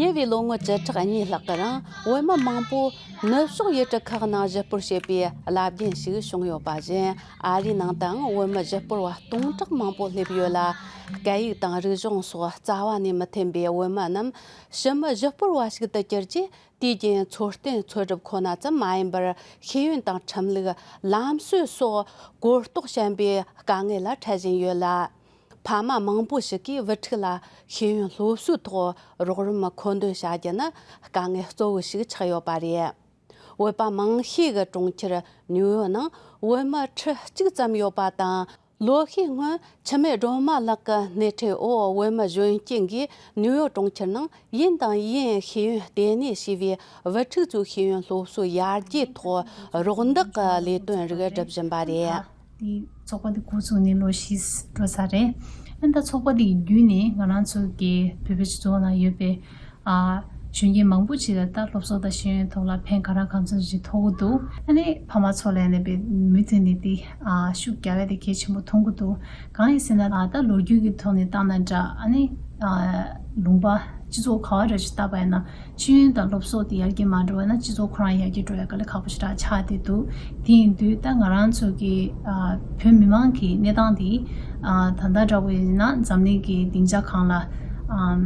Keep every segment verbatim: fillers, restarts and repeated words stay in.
ཉེ་བའི་ལོ་ངོ་བཅུ་ཕྲག་གཉིས་ལྷག་གི་རིང་བོད་མི་མང་པོ་ནུབ་ཕྱོགས་ཡུལ་གྲུ་ཁག་ནང་གཞིས་སྤོར་བྱས་པའི་རླབས་རྒྱུན་ཞིག་བྱུང་ཡོད་པ་བཞིན། ཨ་རིའི་ནང་དུའང་བོད་མི་གཞིས་སྤོར་བ་སྟོང་ཕྲག་མང་པོ་སླེབས་ཡོད་ལ། སྐད་ཡིག་དང་རིག་གཞུང་སོགས་རྩ་བ་ནས་མི་མཐུན་པའི་བོད་མི་རྣམས་ཕྱི་མི་གཞིས་སྤོར་བ་ཞིག་ཏུ་གྱུར་རྗེས། དུས་རྒྱུན་འཚོ་རྟེན་འཚོ་གྲུབ་ཁོ་ན་ཙམ་མ་ཡིན་པར། ཤེས་ཡོན་དང་ཁྲིམས་ལུགས། ལམ་སྲོལ་སོགས་གོ་རྟོགས་ཞན་པའི་དཀའ་ངལ་ལ་འཕྲད་བཞིན་ཡོད་ལ། ཕ་མ་མང་པོ་ཞིག་གིས་བུ་ཕྲུག་ལ་ཤེས་ཡོན་སློབ་གསོའི་ཐོག་རོགས་རམ་མཁོ་འདོན་བྱ་རྒྱུ་ནི་དཀའ་ངལ་གཙོ་བོ་ཞིག་ཆགས་ཡོད་པ་རེད། བོད་པ་མང་ཤོས་ཀྱི་གྲོང་ཁྱེར་ནིའུ་ཡོག་ནང་བོད་མི་ཁྲི་གཅིག་ཙམ་ཡོད་པ་དང་། ལོ་ཤས་སྔོན་འཆི་མེད་སྒྲོལ་མ་ལགས་ཀྱི་སྣེ་ཁྲིད་འོག་བོད་མི་གཞོན་སྐྱེས་ཀྱིས་ནིའུ་ཡོག་གྲོང་ཁྱེར་ནང་ཡིན་དང་ཡིན་ཤེས་ཡོན་ལྟེ་གནས་ཞེས་པའི་བུ་ཕྲུག་ཚོའི་ཤེས་ཡོན་སློབ་གསོ་ཡར་རྒྱས་ཐོག་རོགས་འདེགས་ཀྱི་ལས་དོན་རིགས་སྒྲུབ་བཞིན་པ་རེད། འདི་ཚོགས་པ་འདི་འགོ་བཙུགས་ནས་ལོ་བཞི་འགྲོ་ས་རེད། ཨ་ནི་ད་ཚོགས་པ་འདི་ཡི་བརྒྱུད་ནས་ང་རང་ཚོ་གི་བོད་པའི་སྤྱི་ཚོགས་ནང་ཡོད་པའི་ཨ་གཞོན་སྐྱེས་མང་པོ་ཅིག་ལ་ད་སློབ་གསོ་དང་ཤེས་ཡོན་ཐོག་ལ་ཕན་ག་རང་གང་འཚམ་ཞིག་ཐོགས་ཀྱི་འདུག་ཨ་ནི་ཕ་མ་ཚོ་ལ་ནས་པའི་མུ་མཐུད་ནས་འདི་ཨ་ཤུགས་རྒྱག་ཡ་དེ་གལ་ཆེན་པོ་མཐོང་གི་འདུག་གང་ཡིན་ཟེར་ན་ཨ་ད་ལོ་རྒྱུས་ཀྱི་ཐོག་ནས་བལྟས་ན་འདྲ། ཨ་ནི་ཨ་ལུང་པ་སྤྱི་ཚོགས་ག་བ་རེ་ཞིག་བལྟས་པ་ཡིན་ན། ཤེས་ཡོན་དང་སློབ་གསོ་དེ་ཡར་རྒྱས་མ་འགྲོ་བ་ན་སྤྱི་ཚོགས་ཁོ་རང་ཡར་རྒྱས་འགྲོ་ཡ་དཀའ་ལས་ཁག་པོ་ཞེ་དྲག་ཆགས་བསྡད་འདུག་དེ་ཡིན་དུས་ད་ང་རང་ཚོ་གི་ཨ་བོད་མི་མང་གི་གནས་སྟངས་དེ་ཨ་ད་ལྟ་འདྲ་བོ་ཡིན་ན་འཛམ་གླིང་གི་སྡིངས་ཆ་སྒང་ལ་ཨམ་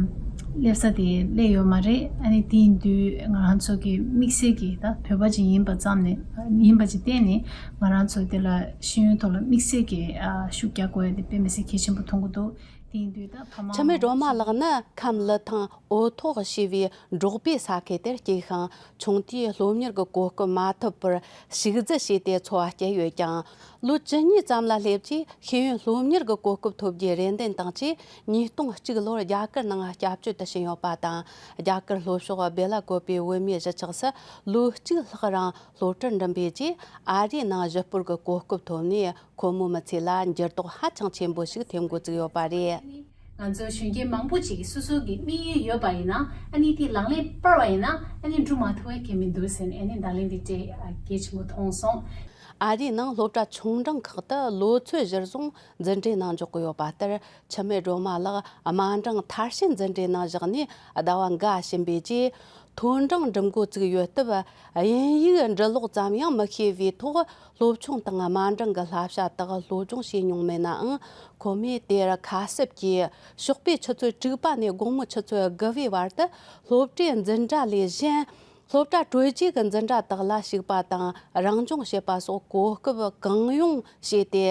སླེབས་ས་དེ་སླེབས་ཡོད་མ་རེད། ཨ་ནི་དེ་ཡིན་དུས་ང་རང་ཚོ་གི་དམིགས་བསལ་གྱི་ད་བོད་པ་ཅིག་ཡིན་པ་ཙམ་ནས་ཡིན་པ་ཅིག་བརྟེན་ནས་ང་རང་ཚོ་དེ་ལ་ཤེས་ཡོན་ཐོག་ལ་དམིགས་བསལ་གྱི་ཨ་ཤུགས་རྒྱག་དགོས་ཡ་དེ་དཔེ་མི་སྲིད་གལ་ཆེན་པོ་མཐོང་གི་འདུག་དེ་ཡིན་དུས་ད་ཕ་མ་འཆི་མེད་སྒྲོལ་མ་ལགས་ནི་ཁམས་ལི་ཐང་འོ་ཐོག་ཞེས་པའི་འབྲོག་པའི་ས་ཁུལ་དེར་སྐྱེས་ཤིང་། ཆུང་དུས་སློབ་གཉེར་གྱི་གོ་སྐབས་མ་ཐོབ་པར་ཞིག་རྫི་བྱས་ཏེ་འཚོ་བ་སྐྱེལ་ཡོད་ཀྱང་། ལོ་བཅུ་གཉིས་ཙམ་ལ་སླེབས་རྗེས་ཤེས་ཡོན་སློབ་གཉེར་གྱི་གོ་སྐབས་ཐོབ་རྒྱུའི་རེ་འདུན་བཏང་རྗེས། ཉིས་སྟོང་གཅིག་ལོར་རྒྱ་གར་ནང་སྐྱབས་བཅོལ་དུ་ཕྱིན་ཡོད་པ་དང་། རྒྱ་གར་ལྷོ་ཕྱོགས་སྦེ་ལ་ཀོ་པའི་བོད་མིའི་གཞིས་ཆགས་སུ་ལོ་གཅིག་ལྷག་རིང་སློབ་གྲྭར་འགྲིམས་པའི་རྗེས། ཨ་རིའི་ནང་གཞིས་སྤོར་གྱི་གོ་སྐབས་ཐོབ་ནས། ཁོ་མོའི་མི་ཚེ་ལ་འགྱུར་ལྡོག་ཧ་ཅང་ཆེན་པོ་ཞིག་ཐེབས་འགོ་བཙུགས་ཡོད་པ་རེད། ང་ཚོ་གཞོན་སྐྱེས་མང་པོ་ཅིག་གིས་སོ་སོ་གི་དམིགས་ཡུལ་ཡོད་པ་ཡིན་ན། ཨ་ནི་དེ་ལག་ལེན་སྤར་བ་ཡིན་ན། ཨ་ནི་འགྲུབ་མ་ཐུབ་པ་གང་ཡང་མི་འདུག་ཟེར་ནས། ཨ་ནི་བརྡ་ལན་འདི་སྤྲད་ཨ་གལ་ཆེན་པོ་མཐོང་སོང་། ཨ་རིའི་ནང་སློབ་གྲྭ་ཆུང་འབྲིང་ཁག་ཏུ་ལོ་ཚོད་བཞིར་བཟུང་འཛིན་གྲྭའི་ནང་འཇོག་གི་ཡོད་པ་ལྟར། འཆི་མེད་སྒྲོལ་མ་ལགས་དམའ་འབྲིང་མཐར་ཕྱིན་འཛིན་གྲྭའི་ནང་བཞག་ནས་ཟླ་བ་འགའ་ཕྱིན་པའི་རྗེས། མཐོ་འབྲིང་འགྲིམ་འགོ་བཙུགས་ཡོད་སྟབས། དབྱིན་ཡིག་འབྲི་ཀློག་ཙམ་ཡང་མི་ཤེས་པའི་ཐོག་སློབ་ཆུང་དང་དམའ་འབྲིང་གི་བསླབ་བྱ་དག་སློབ་སྦྱོང་བྱས་མྱོང་མེད་ནའང་། ཁོ་མོས་དེར་ཁ་གསབ་ཀྱིས་ཞོགས་པའི་ཆུ་ཚོད་དྲུག་པ་ནས་དགོང་མོའི་ཆུ་ཚོད་དགུ་པའི་བར་དུ་སློབ་གྲྭའི་འཛིན་གྲྭ་ལས་གཞན། སློབ་གྲྭ་གྲོལ་རྗེས་ཀྱི་འཛིན་གྲྭ་དག་ལ་ཞུགས་པ་དང་རང་སྦྱོང་བྱེད་པ་སོགས་གོ་སྐབས་གང་ཡོང་བྱས་ཏེ།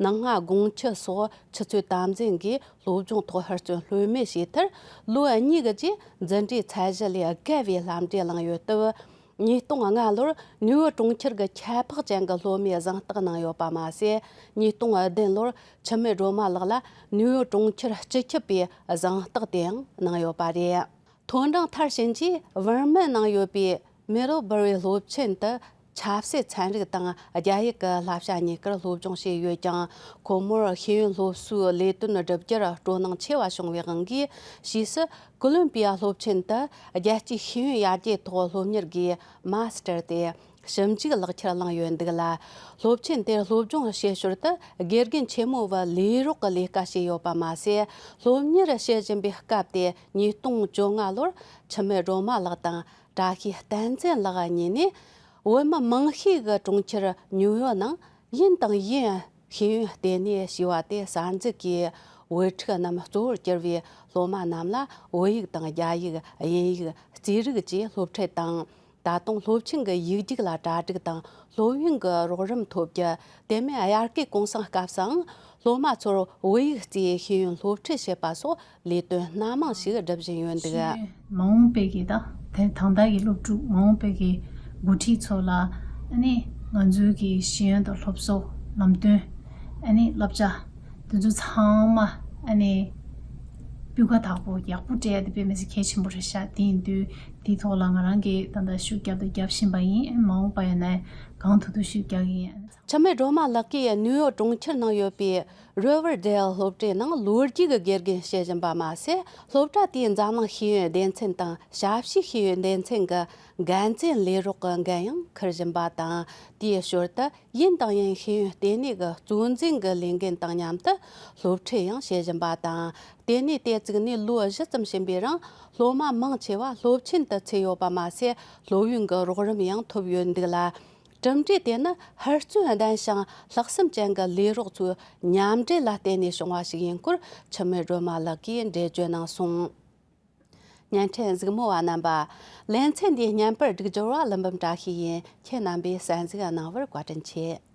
ནངས་སྔ་དགོང་ཕྱི་སོགས་ཆུ་ཚོད་དམ་འཛིན་གྱིས་སློབ་སྦྱོང་ཐོག་ཧུར་བརྩོན་ལྷོད་མེད་བྱས་མཐར། ལོ་གཉིས་ཀྱི་རྗེས་འཛིན་གྲྭའི་ཚད་གཞི་ལས་བརྒལ་བའི་བསླབ་འབྲས་བླངས་ཡོད་སྟབས། ཉིས་སྟོང་ལྔ་ལོར་ནིའུ་ཡོག་གྲོང་ཁྱེར་གྱི་ཁྱད་འཕགས་ཅན་གྱི་སློབ་མའི་གཟེངས་རྟགས་གནང་ཡོད་པ་མ་ཟད། ཉིས་སྟོང་བདུན་ལོར་འཆི་མེད་སྒྲོལ་མ་ལགས་ལ་ནིའུ་ཡོག་གྲོང་ཁྱེར་སྤྱི་ཁྱབ་པའི་གཟེངས་རྟགས་དེའང་གནང་ཡོད་པ་རེད། མཐོ་འབྲིང་མཐར་ཕྱིན་རྗེས་ཝར་མན་ནང་ཡོད་པའི་མི་རོ་སྦུར་བའི་སློབ་ཆེན་དུ་ཆབ་སྲིད་ཚན་རིག་དང་རྒྱ་ཡིག་གི་བསླབ་བྱ་གཉིས་ཀར་སློབ་སྦྱོང་བྱས་ཡོད་ཀྱང་། ཁོ་མོར་ཤེས་ཡོན་སློབ་གསོའི་ལས་དོན་བསྒྲུབ་རྒྱུར་སྤྲོ་སྣང་ཆེ་བ་བྱུང་བའི་དབང་གིས། ཕྱིས་སུ་ཀོ་ལོམ་པི་ཡ་སློབ་ཆེན་དུ་རྒྱལ་སྤྱིའི་ཤེས་ཡོན་ཡར་རྒྱས་ཐོག་སློབ་གཉེར་གྱི་མ་སི་ཊར་དེ་ཞིབ་འཇུག་ལག་ཁྱེར་བླངས་ཡོད་འདུག་ལ། སློབ་ཆེན་དེར་སློབ་སྦྱོང་བྱེད་ཞོར་དུ་དགེ་རྒན་ཆེན་མོ་བ་ལས་རོགས་ཀྱི་ལས་ཀ་བྱས་ཡོད་པ་མ་ཟད། སློབ་གཉེར་བྱེད་བཞིན་པའི་སྐབས་དེ་ཉིས་སྟོང་བཅོ་ལྔ་ལོར་འཆི་མེད་སྒྲོལ་མ་ལགས་དང་། བཀྲ་ཤིས་བསྟན་འཛིན་ལགས་གཉིས་ནས་བོད་མི་མང་ཤོས་ཀྱི་གྲོང་ཁྱེར་ནིའུ་ཡོག་ནང་ཡིན་དང་ཡིན་ཤེས་ཡོན་ལྟེ་གནས་ཞེས་པ་དེ་གསར་འཛུགས་ཀྱིས། བོད་ཕྲུག་རྣམས་གཙོ་བོར་གྱུར་བའི་སློབ་མ་རྣམས་ལ་བོད་ཡིག་དང་རྒྱ་ཡིག་དབྱིན་ཡིག་རྩིས་རིག་བཅས་སློབ་ཁྲིད་དང་། ད་དུང་སློབ་ཆེན་གྱི་ཡིག་རྒྱུགས་ལ་གྲ་སྒྲིག་དང་སློབ་ཡོན་གྱི་རོགས་རམ་ཐོབ་རྒྱུ། དེ་མིན་དབྱར་ཁའི་གུང་སེང་སྐབས་སུའང་སློབ་མ་ཚོར་བོད་ཡིག་རྩིས་ཤེས་ཡོན་སློབ་ཁྲིད་བྱེད་པ་སོགས་ལས་དོན་སྣ་མང་ཞིག་སྒྲུབ་བཞིན་ཡོད་འདུག། ཤེས་ཡོན་མ་འོངས་པའི་གི་ད་དེ་ད་ལྟ་གི་སློབ་ཕྲུག་མ་འོངས་པའི་གི་འགོ་ཁྲིད་ཚོ་ལ། ཨ་ནི་ང་ཚོའི་གི་ཤེས་ཡོན་དང་སློབ་གསོ། ལམ་སྟོན། ཨ་ནི་བསླབ་བྱ། དེ་ཚོ་ཚང་མ་ཨ་ནི་སྤུས་ཀ་དག་པོ་ཡག་པོ་སྤྲད་ཡ་དེ་དཔེ་མི་སྲིད་གལ་ཆེན་པོ་རེད་ཤག། དེ་ཡིན་དུས་དེའི་ཐོག་ལ་ང་རང་གིས་ད་ལྟ་ཤུགས་རྒྱབ་དང་རྒྱབ་བཞིན་པ་ཡིན། མ་འོངས་པ་ཡིན་ན་གང་ཐུབ་ཐུབ་ཤུགས་རྒྱག་གི་ཡིན། འཆི་མེད་སྒྲོལ་མ་ལགས་ཀྱིས་ནིའུ་ཡོག་གྲོང་ཁྱེར་ནང་ཡོད་པའི་རི་ཝར་ཌེལ་སློབ་གྲྭའི་ནང་ལོ་རྒྱུས་ཀྱི་དགེ་རྒན་བྱེད་བཞིན་པ་མ་ཟད། སློབ་གྲྭ་དེའི་འཛམ་གླིང་ཤེས་ཡོན་སྡེ་ཚན་དང་ཞབས་ཞུའི་ཤེས་ཡོན་སྡེ་ཚན་གྱི་འགན་འཛིན་ལས་རོགས་ཀྱི་འགན་ཡང་འཁུར་བཞིན་པ་དང་། དེའི་ཞོར་དུ་ཡིན་དང་ཡིན་ཤེས་ཡོན་ལྟེ་གནས་ཀྱི་གཙོ་འཛིན་གྱི་ལས་འགན་དང་མཉམ་དུ་སློབ་ཁྲིད་ཡང་བྱེད་བཞིན་པ་དང་ ལྟེ་གནས་དེ་བཙུགས་ནས་ལོ་བཞི་ཙམ་ཕྱིན་པའི་རིང་སློབ་མ་མང་ཆེ་བ་སློབ་ཆེན་དུ་ཚུད་ཡོད་པ་མ་ཟད། སློབ་ཡོན་གྱི་རོགས་རམ་ཡང་ཐོབ་ཡོད་འདུག་ལ། གྲུབ་འབྲས་དེ་ནི་ཧུར་བརྩོན་ལྡན་ཞིང་ལྷག་བསམ་ཅན་གྱི་ལས་རོགས་ཚོའི་མཉམ་འབྲེལ་ལ་བརྟེན་ནས་བྱུང་བ་ཞིག་ཡིན་སྐོར་འཆི་མེད་སྒྲོལ་མ་ལགས་ཀྱིས་འགྲེལ་བརྗོད་གནང་སོང་། བརྙན་འཕྲིན་གཟིགས་མོ་བ་རྣམ་པ། ལེ་ཚན་འདིའི་བརྙན་པར་སྒྲིག་སྦྱོར་བ་ཀླུ་འབུམ་བཀྲ་ཤིས་ཡིན། ཁྱེད་རྣམ་པས་གསན་གཟིགས་གནང་བར་བཀའ་དྲིན་ཆེ།